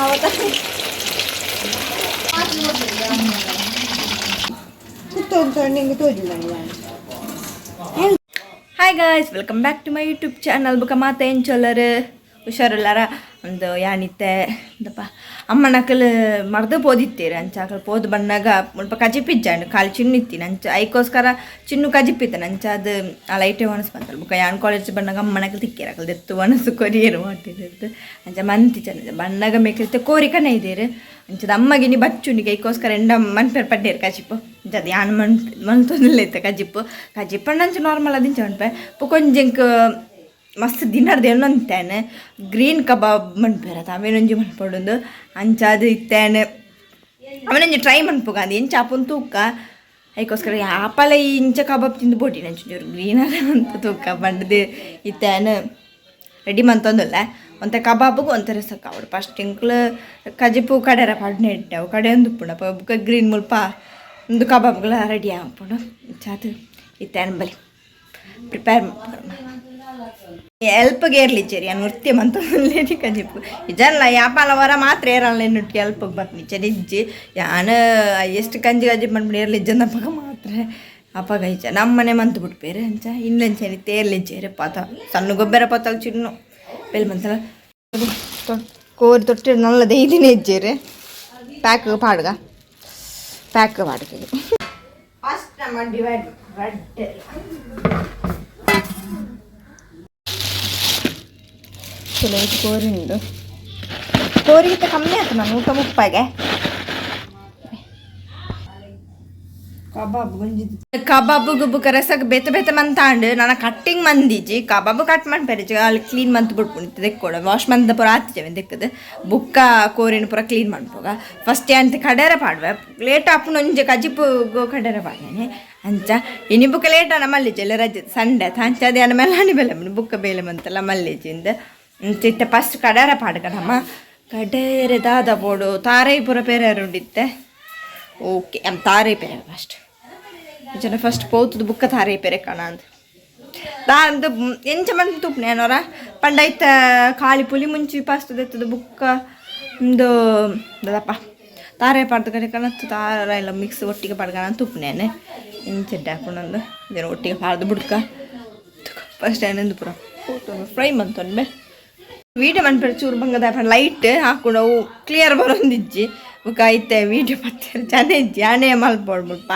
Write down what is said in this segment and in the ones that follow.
Hi guys, welcome back to my YouTube channel. ಬುಕ್ಕ ಮಾತ ಎಂಚೊಲ್ಲರು ಹುಷಾರುಲ್ಲಾರ ಒಂದು ಯಾನಿತ್ತೆ ಇಂದಪ್ಪ ಅಮ್ಮನಕಲ್ ಮರ್ದ ಪೋದಿತ್ತೀರ ಅಂಚ ಅಕಲ್ ಪೋದು ಬಣ್ಣಾಗ ಮುಲ್ಪ ಕಜಿಪಿಜ್ಜಾಂಡ್ ಖಾಲಿ ಚಿನ್ನು ಇತ್ತೀನಿ ಅಂಚ ಐಕೋಸ್ಕರ ಚಿನ್ನು ಕಜಿಪಿತ್ತನ ಅಂಚ ಅದು ಆ ಲೈಟೇ ಒಣಸ್ ಬಂತಲ್ಲ. ಬುಕ್ಕ ಯಾನ್ ಕಾಲೇಜ್ ಬಣ್ಣಾಗ ಅಮ್ಮನಕಲ್ ತಿಕ್ಕೇರ ಅಕಲ್ ದೆತ್ತು ಒಣಸು ಕೊರಿಯರು ಮಾಡ್ತಿದ್ದು ಅಂಚ ಮಂತಿ ಚೆನ್ನ ಬಣ್ಣಾಗ ಮೇಕಲ್ತೆ ಕೋರಿ ಕಣ ಇದ್ದೀರು ಅಂಚದ ಅಮ್ಮಗಿನಿ ಬಚ್ಚುನಿಗೆ ಐಕೋಸ್ಕರ ಎಂಡ ಮನ್ಪೆರ್ ಪಡ್ಡೇರು ಕಜಿಪು ಅಂಚ ಅದು ಯಾನ್ ಮನ್ ಮನ್ತೊಂದಿಲ್ಲ ಇತ್ತೆ ಕಜಿಪು ಕಜಿಪಂಡ ಅಂಚ ನಾರ್ಮಲ್ ಅದಿಂಚ ಮನ್ಪೆ ಕೊಂಜೆಂಕ್ ಮಸ್ತ್ ದಿನರ್ದು ಎನ್ನೊಂತೇನೆ ಗ್ರೀನ್ ಕಬಾಬ್ ಮನ್ಪೆರ ಅವೇನೊಂಜಿ ಮನ್ಪೊಡೊಂದು ಅಂಚ ಅದು ಇತ್ತೇನೆ ಅವನೊಂಜಿ ಟ್ರೈ ಮನ್ಪುಗ ಅದು ಎಂಚ ಆಪುನ್ ತೂಕ ಐಕೋಸ್ಕರ ಯಾಪಲ ಇಂಚ ಕಬಾಬ್ ತಿಂದು ಬೋಟಿ ನಂಚೂರು ಗ್ರೀನ್ ಅಂತ ತೂಕ ಬಂಡದು ಇತ್ತೇನೆ ರೆಡಿ ಮಂತೊಂದಿಲ್ಲ ಒಂತೆ ಕಬಾಬ್ಗೆ ಒಂತೆ ರಸಕ್ಕೆ ಅವಡು ಫಸ್ಟ್ ಇಂಕ್ಲು ಕಜಿಪು ಕಡೆರ ಪಡ್ನೆ ಇಟ್ಟೆವು ಕಡೆ ಒಂದು ಉಪ್ಪುಂಡು ಅಪ್ಪ ಬುಕ್ಕ ಗ್ರೀನ್ ಮುಲ್ಪ ಒಂದು ಕಬಾಬ್ಗಳ ರೆಡಿ ಆಪುಂಡು ಚಾತು ಇತ್ತೇನೆ ಬಲಿ ಪ್ರಿಪೇರ್ ಮಾಡ್ಕೊಂಡು ಎಲ್ಪ್ಗೆ ಏರ್ಲಿಚ್ಚರಿ ನಾನು ವೃತ್ತಿ ಮಂತೊಂದು ಕಜಿಪು ಇಜಲ್ಲ ಯಾಪಾಲ ವರ ಮಾತ್ರ ಏರಲ್ಲ ಎನ್ನುಟ್ಟಿ ಎಲ್ಪಿಗೆ ಬರ್ನಿ ಇಜ್ಜಿ ಯಾನ ಎಷ್ಟು ಕಂಜಿ ಕಜಿಪ್ ಮನ್ಪುಂಡು ಏರ್ಲಿಜ್ಜಂದಪ್ಪಗ ಮಾತ್ರ ಅಪ್ಪಗ ಇಜ್ಜ ನಮ್ಮನೆ ಮಂತು ಬಿಟ್ಪೇರು ಅಂಚ ಇನ್ನೊಂಚನಿ ತೇರ್ಲಿಜ್ಜೇರು ಪಾತ ಸಣ್ಣ ಗೊಬ್ಬರ ಪತ್ತಲ್ ಚಿನ್ನು ಬೆಲ್ ಮಂತಲ ಕೋರಿ ತೊಟ್ಟಿ ನಲ್ಲ ದೈದಿನ ಇಜ್ಜೇರು ಪ್ಯಾಕ್ ಪಾಡ್ಗ ಪ್ಯಾಕ್ ಪಾಡ್ಗ ಫಸ್ಟ್ ನಮ್ಮ ಡಿವೈಡ್ ರೆಡ್ ಚಲೋ ಇದು ಕೋರಿ ಉಂಡು ಕೋರಿಗಿಂತ ಕಮ್ಮಿ ಆಯ್ತು ನಾನು ಊಟ ಮುಪ್ಪಾಗೆ ಕಬಾಬ್ ಕಬಾಬ್ ಗುಬ್ಬು ರಸಕ್ ಬೇತೆ ಬೇತೆ ಮಂತಾಂಡು ನನ್ನ ಕಟ್ಟಿಂಗ್ ಮಂದಿಜಿ ಕಬಾಬ್ ಕಟ್ ಮನ್ಪೆರೆ ಅಲ್ಲಿ ಕ್ಲೀನ್ ಮಂತ್ ಬಿಟ್ಕೊಂಡು ದೆಕ್ಕೊಡ ವಾಶ್ ಮಂದ ಪೂರ ಆತಿಜೆ ದೆಕ್ಕದು ಬುಕ್ಕ ಕೋರಿನ ಪೂರ ಕ್ಲೀನ್ ಮನ್ಪೋಗ ಫಸ್ಟ್ ಅಂತ ಕಡೆರ ಪಾಡ್ವೆ ಲೇಟ್ ಆಪುನ ಒಂಜಿ ಕಜಿಪು ಕಡೆರ ಪಾಡ್ನೆ ಅಂಚ ಇನಿ ಬುಕ್ಕ ಲೇಟ್ ಅನ್ನ ಮಲ್ಲಿಜಿ ಎಲ್ಲ ರಜೆ ಸಂಡೆ ಅಂಚ ಅದೇ ಅನ್ನ ಮೆಲ್ಲಾಣಿ ಬೆಲೆ ಬುಕ್ಕ ಬೇಲೆ ಮಂತಲ್ಲ ಮಲ್ಲಿಜಿಂದ ಇತ್ತೆ ಫಸ್ಟ್ ಕಡಾರ ಪಾಡ್ಕಣಮ್ಮ ಕಡೇರೆ ದಾದ ಪೋಡು ತಾರೈ ಪೂರ ಪೇರೆ ಓಕೆ ಅಮ್ ತಾರೈ ಪೇರೆ ಫಸ್ಟ್ ಜನ ಫಸ್ಟ್ ಪೋತುದು ಬುಕ್ಕ ತಾರೈ ಪೇರೆ ಕಣ ಅಂದ್ ದಾಂದು ಎಂಚ ಮಂತ್ ತೂಪ್ನೆ ಏನೋರ ಪಂಡ ಇತ್ತ ಖಾಲಿ ಪುಲಿ ಮುಂಚಿ ಫಸ್ಟ್ ದೆತ್ತದು ಬುಕ್ಕ ಒಂದು ದದಪ್ಪ ತಾರೆ ಪಾಡ್ದು ಕಡೆ ಕಣತ್ತು ತಾರ ಎಲ್ಲ ಮಿಕ್ಸ್ ಒಟ್ಟಿಗೆ ಪಾಡ್ಕಣ ತುಪ್ಪನೇನೆ ಎಂಚೆಡ್ಡೆ ಹಾಕೊಂಡು ಇದನ್ನು ಒಟ್ಟಿಗೆ ಪಾಡ್ದು ಬುಡ್ಕ ಫಸ್ಟ್ ಏನಂದು ಪೂರ ಫ್ರೈ ಮಂತೊಂಬೆ ವೀಡಿಯೋ ಮನ್ಪೆರ್ ಚೂರು ಬಂಗದ ಲೈಟ್ ಹಾಕೊಂಡು ಅವು ಕ್ಲಿಯರ್ ಬರೋಂದಿಜ್ಜಿ ಬೊಕ ಐತೆ ವೀಡಿಯೋ ಪತ್ತೆ ಜನ ಇಜ್ಜಿ ಆನೆ ಮಲ್ಪೊಡು ಮುಲ್ಪ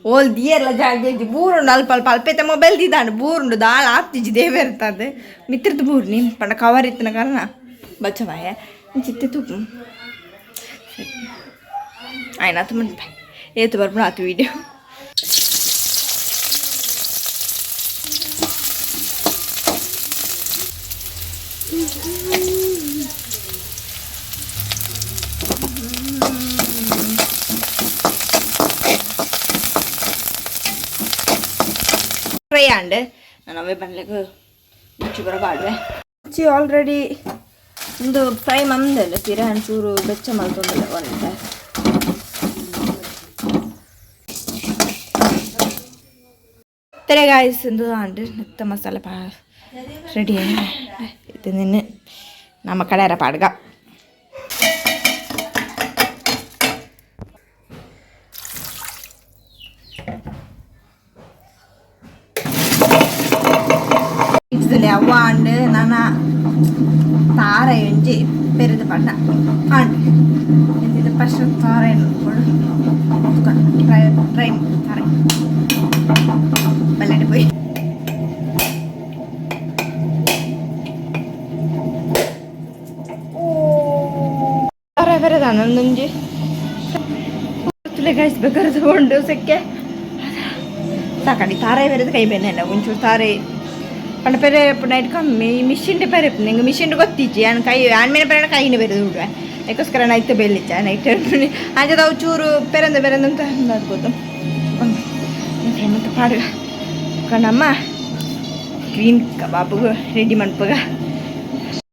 ಓಲ್ ದಿಯರ್ಲ ಜಾಗ ಇಜ್ಜಿ ಬೂರುಂಡು ಅಲ್ಪ ಅಲ್ಪ ಅಲ್ಪೈತೆ ಮೊಬೈಲ್ ದಿದಾಂಡು ಬೂರುಂಡು ದಾಳ ಆಪ್ತಿಜ್ಜಿ ದೇವೆರ್ತದೆ ಮಿತ್ರದ ಬೂರ್ನಿ ಪಂಡ ಕವರ್ ಇತ್ತಿನ ಕಾರಣ ಬಚ್ಚವಾಯ ಚಿತ್ತೆ ತೂಪು ಆಯ್ನಾತು ಮನ್ಪೆ ಏತು ಬರ್ಪುಣ ಆತು ವೀಡಿಯೋ ಫ್ರೈ ಆಂಡ್ ನಾನು ಅವೇ ಬನ್ಲಿಕ್ಕೆ ಮುಚ್ಚಿ ಬರೋ ಪಾಡ್ವೆ ಮುಚ್ಚಿ ಆಲ್ರೆಡಿ ಒಂದು ಫ್ರೈ ಮಂದಲ್ಲ ತೀರಾ ಒಂಚೂರು ಬೆಚ್ಚ ಮಲ್ತೊಂದಿಲ್ಲ ಒಂತೆ ಗಾಯ್ಸ್ ಎಂದು ಆಂಡ್ ನೆತ್ತ ಮಸಾಲೆ ಪಾ ರೆಡಿ ಇದು ನಿನ್ನೆ ನಮ್ಮ ಕಡೆಯರ ಪಾಡ್ಗ ಅವ್ವ ಆಂಡ್ ನಾನ ತಾರ ಒಂಜಿ ಪೆರೆದ ಪಣ್ಣ ಆಂಡ್ ಎಂತಿದ ಫಸ್ಟ್ ತಾರ ಟ್ರೈ ಟ್ರೈ ತಾರ ಬಲ್ಲೆಡೆ ಪೋಯಿ ತಾರ ಪೆರೆದಾನ ಒಂದೊಂಜಿ ಗಾಯ್ಸ್ ಬೇಕಾದ್ರೆ ತಗೊಂಡು ಸೆಕ್ಕೆ ಸಾಕಂಡಿ ತಾರೇ ಬೇರೆದು ಕೈ ಬೆನ್ನೆಲ್ಲ ಒಂಚೂರು ತಾರೆ ಪಂಡ ಪೆರೆ ನೈಟ್ ಕಮ್ಮಿ ಮಿಷಿನ್ ಪೆರೆ ನಿಂಗೆ ಮಿಷಿನ್ ಗೊತ್ತಿಜ್ಜಿ ಯಾನ್ ಕೈ ಆನ್ ಮೇಲೆ ಪೆರೆ ಕೈನ ಬೇರೆ ದುಡ್ವೆ ಅದಕ್ಕೋಸ್ಕರ ನೈಟ್ ಬೆಲ್ಲಿಚ್ಚ ನೈಟ್ ಅಂಚದ ಅವು ಚೂರು ಪೆರಂದ ಪೆರಂದ ಅಂತ ಅನ್ಬೋದು ಮತ್ತೆ ಪಾಡ್ಗ ಕಣಮ್ಮ ಗ್ರೀನ್ ಕಬಾಬ್ ರೆಡಿ ಮನ್ಪಗ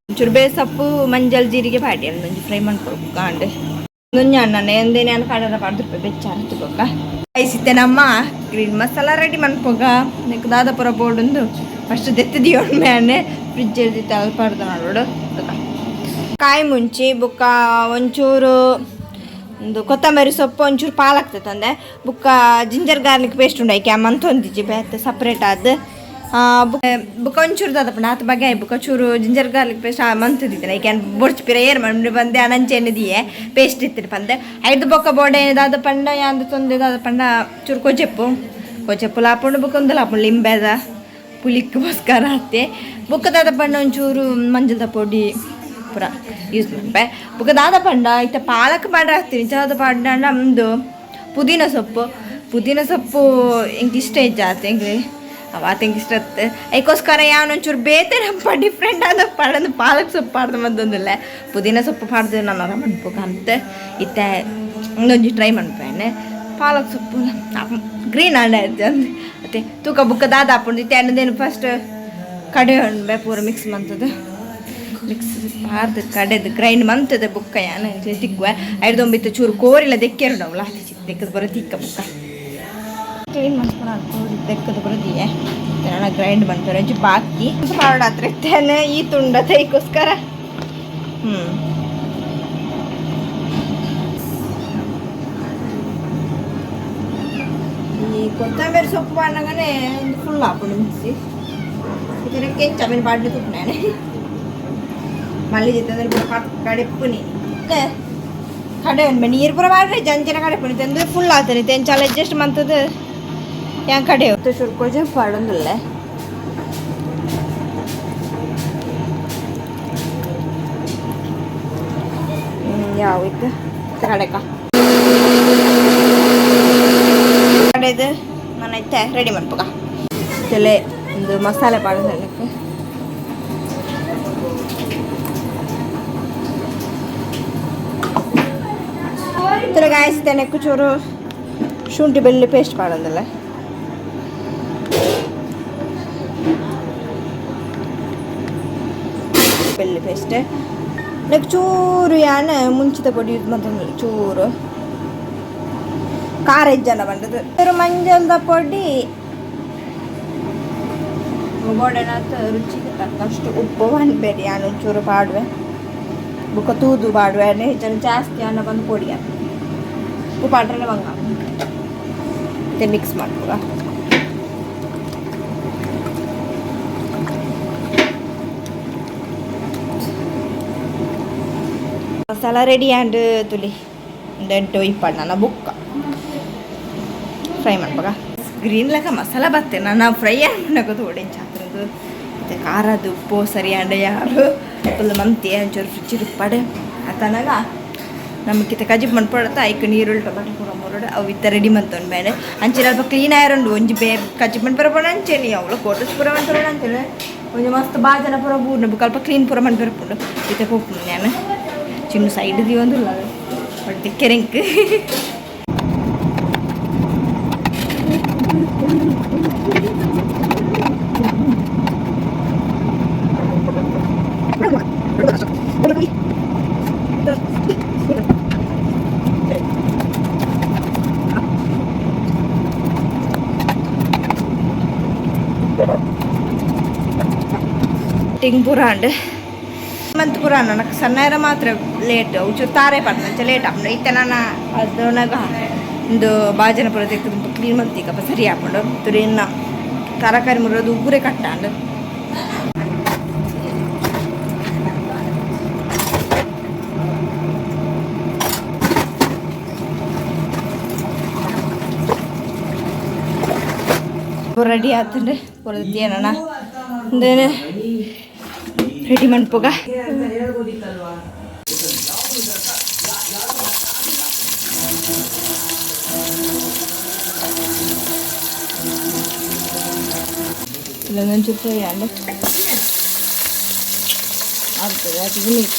ಒಂಚೂರು ಬೇಸಪ್ಪು ಮಂಜಲ್ ಜೀರಿಗೆ ಪಾಡಿ ಒಂಜಿ ಫ್ರೈ ಮನ್ಪೊಡು ಕಾಂಡ್ ನಾನು ಎಂದೇನೆ ನಾನು ಕಾಡರ ಪಾಡ್ದು ಬೆಚ್ಚ ಬೊಕ್ಕ ಐಸಿತ್ತೆ ನಮ್ಮ ಗ್ರೀನ್ ಮಸಾಲ ರೆಡಿ ಮನ್ಪೊಗ ನೆಕ್ ದಾದಪುರ ಬೋರ್ಡ್ ಫಸ್ಟ್ ದೆತ್ತಿದಿಯೋಣ ಮ್ಯಾನೆ ಫ್ರಿಜ್ ಎಳ್ದಿತ್ತು ಅಲ್ಪ ಪಾಡ್ದು ನೋಡು ಕಾಯಿ ಮುಂಚಿ ಬುಕ್ಕ ಒಂಚೂರು ಒಂದು ಕೊತ್ತಂಬರಿ ಸೊಪ್ಪು ಒಂಚೂರು ಪಾಲಕ್ ತಂದೆ ಬುಕ್ಕ ಜಿಂಜರ್ ಗಾರ್ಲಿಕ್ ಪೇಸ್ಟ್ ಉಂಡು ಐಕೆ ಮಂತೊಂದಿಜ್ಜಿ ಬೇತೆ ಸಪ್ರೇಟ್ ಆದ್ ಬುಕ್ಕ ಒಂಚೂರು ದಾದಪ್ಪ ಆತ ಬಗೆ ಬುಕ್ಕ ಚೂರು ಜಿಂಜರ್ ಗಾರ್ಲಿಕ್ ಪೇಸ್ಟ್ ಮಂತದಿದ್ದೇನೆ ಐಕೆ ಬೊಡ್ಚು ಪಿರ ಏರ್ ಮಂಡು ಬಂದೆ ಅನಂಚೆನೆ ದಿಯೆ ಪೇಸ್ಟ್ ಇತ್ತಿನ ಪಂದೆ ಐದು ಬೊಕ್ಕ ಬೋಡೆ ದಾದ ಪಂಡ ಯಾಂದು ತೊಂದೆ ದಾದ ಪಂಡ ಚೂರು ಕೊಜೆಪ್ಪು ಕೊಜೆಪ್ಪು ಲಾಪುಂಡು ಬುಕ್ಕ ಒಂದು ಲಾಪುಂಡು ಲಿಂಬೆದ ಪುಲಿಕ್ಕೋಸ್ಕರ ಅತ್ತೆ ಬೊಕ್ಕ ದಾದ ಪಂಡ ಒಂಚೂರು ಮಂಜಲ್ದ ಪೊಡಿ ಪೂರ ಯೂಸ್ ಮನ್ಪೆ ಬೊಕ್ಕ ದಾದ ಪಂಡ ಇತ್ತ ಪಾಲಕ್ ಪಾಡ ಹಾಕ್ತೀನಿ ದಾದ ಪಂಡ ನಮ್ಮದು ಪುದೀನ ಸೊಪ್ಪು ಪುದೀನ ಸೊಪ್ಪು ಎಂಕ್ ಇಷ್ಟ ಇಜ್ಜಾತ ಎಂಕ್ ಅವಾತ ಎಂಕ್ ಇಷ್ಟ ಅತ್ತೆ ಐಕೋಸ್ಕರ ಯಾವನೊಂಚೂರು ಬೇತೆ ನಮ್ಮ ಡಿಫ್ರೆಂಟ್ ಆದ ಪಾಡಂದು ಪಾಲಕ್ ಸೊಪ್ಪು ಪಾಡ್ದು ಬಂದೊಂದಿಲ್ಲ ಪುದೀನ ಸೊಪ್ಪು ಪಾಡ್ದು ನಾನು ಮನ್ಪುಗ ಅಂತ ಇತ್ತ ಒಂದೊಂಜಿ ಟ್ರೈ ಮನ್ಪೇನೆ ಪಾಲಕ್ ಸೊಪ್ಪು ಗ್ರೀನ್ ಆಂಡ ಅಂದ್ ಅತ್ತೆ ತೂಕ ಬುಕ್ಕ ದಾದ ಹಾಕೊಂಡು ಇತ್ತೆ ಅನ್ನದೇನು ಫಸ್ಟ್ ಕಡೆ ಉಂಡ್ಬೆ ಪೂರ ಮಿಕ್ಸ್ ಮಂತದ ಮಿಕ್ಸ್ ಪಾರ್ದು ಕಡೆದು ಗ್ರೈಂಡ್ ಮಂತದ ಬುಕ್ಕ ಯಾನ ತಿಕ್ಕುವೆ ಐಡ್ದೊಂಬಿತ್ತು ಚೂರು ಕೋರಿಲ್ಲ ದೆಕ್ಕೆರುಡವಲ್ಲ ದೆಕ್ಕದ ಬರೋ ತಿಕ್ಕ ಬುಕ್ಕ ಕ್ಲೀನ್ ಮಾಡ್ಸ್ಕೊಳ ಕೋರಿ ದೆಕ್ಕದ ಬರೋದಿಯೇ ನಾನು ಗ್ರೈಂಡ್ ಮಾಡ್ತಾರೆ ಒಂಚೂರು ಬಾಕಿ ಮಾಡೋಣ ಇತ್ತೇನೆ ಈ ತುಂಡ ತೈಕೋಸ್ಕರ. ಈ ಕೊತ್ತಂಬರಿ ಸೊಪ್ಪು ಪಾಡ್ನಗನೆ ಒಂದು ಫುಲ್ ಹಾಕೊಂಡು ಮಿಕ್ಸಿ ಇದರ ಕೆಂಚ ಆಮೇಲೆ ಪಾಡ್ಲಿ ತುಪ್ಪನೆ ಮಲ್ಲಿ ಜೊತೆ ಪೂರ ಕಡೆಪ್ಪುನಿ ಕಡೆ ಉಂಡು ನೀರು ಪೂರ ಮಾಡ್ರೆ ಜಂಚಿನ ಕಡೆಪ್ಪುನಿ ತಂದು ಫುಲ್ ಆಗ್ತದೆ ತೆಂಚಾಲ ಅಡ್ಜಸ್ಟ್ ಮಂತದ ಯಾನ್ ಕಡೆ ಶುರು ಕೊಜೆ ಪಾಡೊಂದಿಲ್ಲ. ಯಾವ ಇತ್ತು ಕಡೆಕ ಕಡೆದು ನಾನು ಇತ್ತೆ ರೆಡಿ ಮನ್ಪುಗ ತಲೆ ಒಂದು ಮಸಾಲೆ ಪಾಡೋದು ಅದಕ್ಕೆ ಗಾಯ್ಸ್ ತೆನೆಕ್ಕು ಚೂರು ಶುಂಠಿ ಬೆಳ್ಳುಳ್ಳಿ ಪೇಸ್ಟ್ ಮಾಡೋದಲ್ಲ ಬೆಳ್ಳುಳ್ಳಿ ಪೇಸ್ಟ್ ನೆಕ್ ಚೂರು ಯಾನ ಮುಂಚಿತ ಪೊಡಿ ಯೂಸ್ ಮಾಡ್ತಂದ್ರೆ ಚೂರು ಖಾರ ಇಜ್ಜನ ಬಂದದ್ದು ಚೂರು ಮಂಜಲ್ದ ಪೊಡಿ ಗೋಡೆನಾಥ ರುಚಿಗೆ ತಕ್ಕಷ್ಟು ಉಪ್ಪು ಅನ್ಬೇಡಿ ಯಾನು ಚೂರು ಪಾಡುವೆ ಬುಕ್ಕ ತೂದು ಪಾಡುವೆ ಹೆಚ್ಚು ಜಾಸ್ತಿ ಅನ್ನ ಬಂದು ಪೊಡಿ ಉಪ್ಪು ಪಾಡ್ರೆ ಬಂಗ ಮತ್ತೆ ಮಿಕ್ಸ್ ಮಾಡ್ಬೋದ. ಮಸಾಲ ರೆಡಿ ಆ್ಯಂಡ್ ತುಲಿ ಒಂದು ಇಪ್ಪಣ್ಣ ಬುಕ್ಕ ಫ್ರೈ ಮಾಡ್ಬೋಗ ಗ್ರೀನ್ ಲೆಕ್ಕ ಮಸಾಲ ಬತ್ತೆ ನಾನು ಫ್ರೈ ಅನ್ನಕೋದು ಒಡೆಂಚ್ ಹಾಕ್ರದು ಮತ್ತು ಖಾರದ್ದು ಉಪ್ಪು ಸರಿ ಅಂಡ ಯಾರು ಫುಲ್ ಮಂತಿ ಒಂಚೂರು ಫ್ರಿಜ್ ಇಪ್ಪಡೆ ಆತನಾಗ ನಮಗಿತ್ತ ಕಜಿಪ್ ಮನ್ಪಡತ್ತ ಐಕ್ ನೀರುಳ್ಳಿ ಟೊಮೆಟೊ ಪೂರ ಮುರುಡು ಅವು ಇತ್ತ ರೆಡಿ ಮಂತೊಂದು ಮೇಲೆ ಅಂಚೆ ಅಲ್ಪ ಕ್ಲೀನ್ ಆಯರುಂಡು ಒಂಜಿ ಬೇ ಕಜಿಪ್ ಮನ್ಪರ ಪೋಣ ಅಂಚೆನೆ ಅವಳು ಕೋಟಸ್ ಪೂರ ಮನ್ಪರ ಅಂಚೆನೆ ಒಂಜಿ ಮಸ್ತ್ ಬಾಜನ ಪೂರ ಬೂರ್ನ ಬುಕ್ಕ ಅಲ್ಪ ಕ್ಲೀನ್ ಪೂರ ಮನ್ಪರ ಪುಂಡು ಇತ್ತ ಪೋಪು ನಾನು ಚಿನ್ನ ಸೈಡ್ ದಿವೊಂದುಲ್ಲ ಬಟ್ ದಿಕ್ಕೆರೆಂಕ್ ಟಿಂಗ್ ಪೂರ ಅಂಡ್ ಮಂತ್ ಪೂರ ನನಗೆ ಸಣ್ಣರ ಮಾತ್ರ ಲೇಟ್ ಒಂಚೂರು ತಾರೆ ಪಡ್ನಂಚ ಲೇಟ್ ಆಪುಂಡು ಇತ್ತೆ ನಾನು ಅದೊಣಗ ಒಂದು ಬಾಜನ ಪೂರ ತೆಗ್ದು ಕ್ಲೀನ್ ಮಂತೀಕಪ್ಪ ಸರಿ ಆಪುಂಡು ತುರಿನ್ನ ತರಕಾರಿ ಮುರೋದು ಉಗುರೆ ಕಟ್ಟಾಂಡು ರೆಡಿ ಆತಂದ್ರೆ ಪೂರ ಏನಣ್ಣ ಒಂದೇನೆ ರೆಡಿ ಮನ್ಪುಗ ಇಲ್ಲೊಂದೊಂಚೂರು ಫ್ರೈ ಆಂಡ್ ಆಗ್ತದೆ ಅದು ನೀರು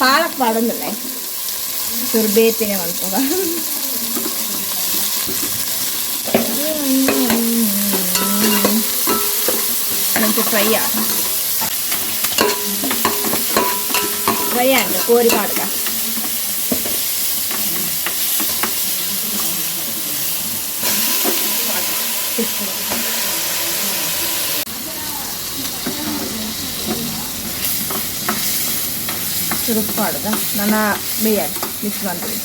ಪಾಲಕ್ ಪಾಡೊಂದಿಲ್ಲ ಚೂರು ಬೇತಿನೇ ಮನ್ಪುಗ ಒಂಚೂರು ಫ್ರೈ ಆಗ ಫ್ರೈ ಆಂಡ್ ಕೋರಿ ಪಾಡ್ಗ ಚುರುಪಾಡ್ದ ನನ್ನ ಬೇಯ ಮಿಕ್ಸ್ ಮಾಡ್ತೀನಿ.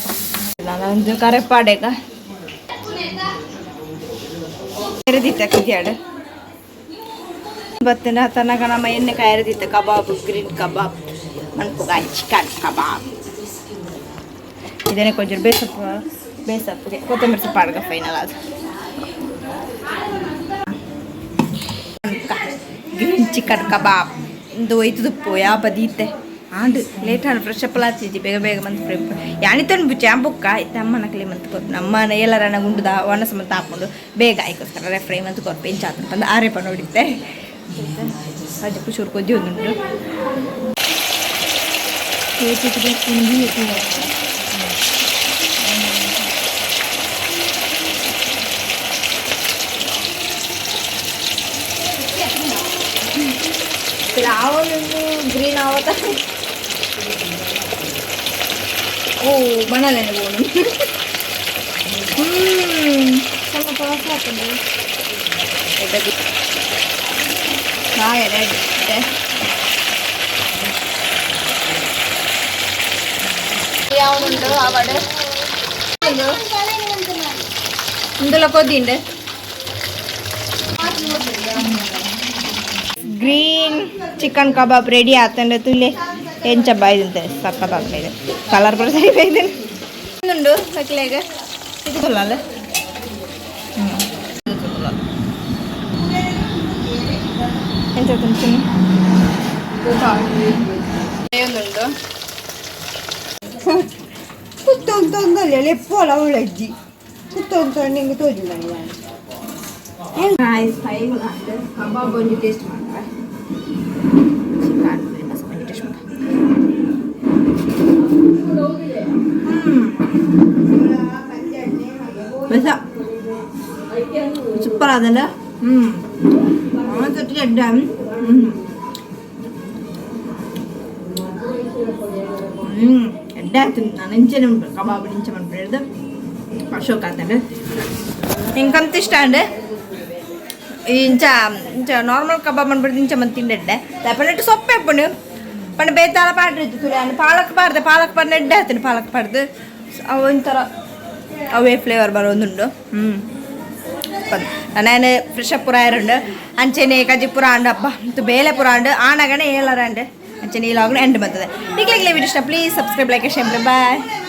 ನಾನು ಕರೆಪಾಡೇಗ ಎರೆದಿತ್ತ ಕುದಿಯಾಡು ಬತ್ತಿನ ತನಕ ನಮ್ಮ ಎಣ್ಣೆ ಕಾಯರದಿತ್ತ ಕಬಾಬ್, ಗ್ರೀನ್ ಕಬಾಬ್ ಮನ್ಪುಗ, ಚಿಕನ್ ಕಬಾಬ್. ಇದನ್ನೇ ಕೊಂಚ ಬೇಸಪ್ಪು ಬೇಸಪ್ಪುಗೆ ಕೊತ್ತಂಬರಿ ಸೊಪ್ಪು ಆಡ್ಗ ಫೈನಲ್ ಅದು. ಗ್ರೀನ್ ಚಿಕನ್ ಕಬಾಬ್ ಇಂದು ಒಯ್ತುದುಪ್ಪು ಯಾವ ದೀತೆ ಆಂಡ್ ಲೇಟ್ ಆಂಡ್ ಫ್ರೆಶ್ ಅಪ್ ಆತಿಜಿ. ಬೇಗ ಬೇಗ ಮಂತ್ ಫ್ರೆಂಡ್ ಯಾನಿತನ್ ಬುಚ್ಚಿ ಬುಕ್ಕ ಇತ್ತೆ ಅಮ್ಮನ ಕಲಿ ಮಂತ್ ಕೊರ್ಪು. ನಮ್ಮ ಎಲ್ಲರನ್ನ ಗುಂಡುದ ಒಣಸ ಮಂತ್ ಹಾಕೊಂಡು ಬೇಗ ಆಯ್ಕೋಸ್ಕರ ಫ್ರೈ ಮಂತ್ ಕೊರ್ಪು. ಇಂಚ ಆತನ ಪಂದ ಆರೇಪ ನೋಡಿತ್ತೆ. ಅಜ್ಜಿ ಚೂರು ಕೊಜ್ಜಿ ಒಂದುಂಟು. ಗ್ರೀನ್ ಆವತ್ತ. ಓ, ಬಣ್ಣಲೇನೆ ಬೋನು. ಸ್ವಲ್ಪ ಪಾಸ್ ಹಾಕೊಂಡು. ಕಾಯರೆ. ಯಾವನುಂಡು ಆವಡು ಇಂದುಲ ಕೊದ್ದಿಂಡು. Green chicken kebab ready ಆತಂಡ. ತುಲೆ ಎಂಚ ಬಾಯ್ದಂತೆ, ಸಕ್ಕತ್ತಾಗ್ತಾ ಇದೆ. ಕಲರ್ ಕೂಡ ಸರಿ ಬೈದೆ ಉಂಡು. ಮಕ್ಕಳಿಗೆ ಇದು ಅಲ್ಲ. ಎಂತ ತಿಂತೀನಿ ಉಂಟು. ಕುತ್ತೊಂದು ಎಪ್ಪೋಲ ಅವಳಜ್ಜಿ ಕುತ್ತೊಂದು ನಿಂಗೆ ತೋಜಿಲ್ಲ. ಕಬಾಬ್ ಒಂಜಿ ಟೇಸ್ಟ್ ಮಾಡ್ತಾರೆ. ಚಿಕನ್ ಒಂಜಿ ಟೇಸ್ಟ್ ಮಾಡ್ತಾರೆ. ಬೆಸ ಸೂಪರ್ ಆದಲ್ಲ. ಎಡ್ಡ. ಎಡ್ಡೆ ಆಗ್ತದೆ. ನಾನು ಇಂಚೆನೆ ಉಂಟು ಕಬಾಬ್ ಇಂಚೆ ಮನ್ಪುಂಡು. ಅಶೋಕ್ ಆತಂಡು. ಇಂಕಂತ ಇಷ್ಟ ಅಂಡ್ ಇಂಚ ಇಂಚ ನಾರ್ಮಲ್ ಕಬಾಬ್ ಮನ್ಪುಂಡು. ಇಂಚ ಮಂತ್ ತಿಂಡೆಡ್ಡೆ ಪಂಡ ಸೊಪ್ಪೆ ಎಪ್ಪುಂಡು ಪಂಡ ಬೇತಾಳ ಪಾಡ್ರಿತ್ತು ತುಲೆ. ಪಾಲಕ್ ಪಾಡ್ದೆ, ಪಾಲಕ್ ಪಾಡ್ನೆ ಎಡ್ಡೆ ಆಗ್ತದೆ. ಪಾಲಕ್ ಪಾಡ್ದು ಅವು ಒಂಥರ ಅವೇ ಫ್ಲೇವರ್ ಬರೋದುಂಡು. ನಾನು ಫ್ರೆಶ್ ಅಪ್ ಪುರ ಇರುಂಡು. ಅಂಚೆನೆ ಕಜಿ ಪುರ ಅಂಡು ಅಬ್ಬ ಮತ್ತು ಬೇಲೆ ಪುರ ಅಂಡು ಆನಗನೆ ಏಳರ ಅಂಡು. ಅಂಚೆನೆ ಈ ಲಾಗ್ನ ಎಂಡ್ ಬರ್ತದೆ. ನಿಕ್ಲೆಗ್ಲೆ ವಿಡಿಯೋ ಇಷ್ಟ, please subscribe, like, share. Bye.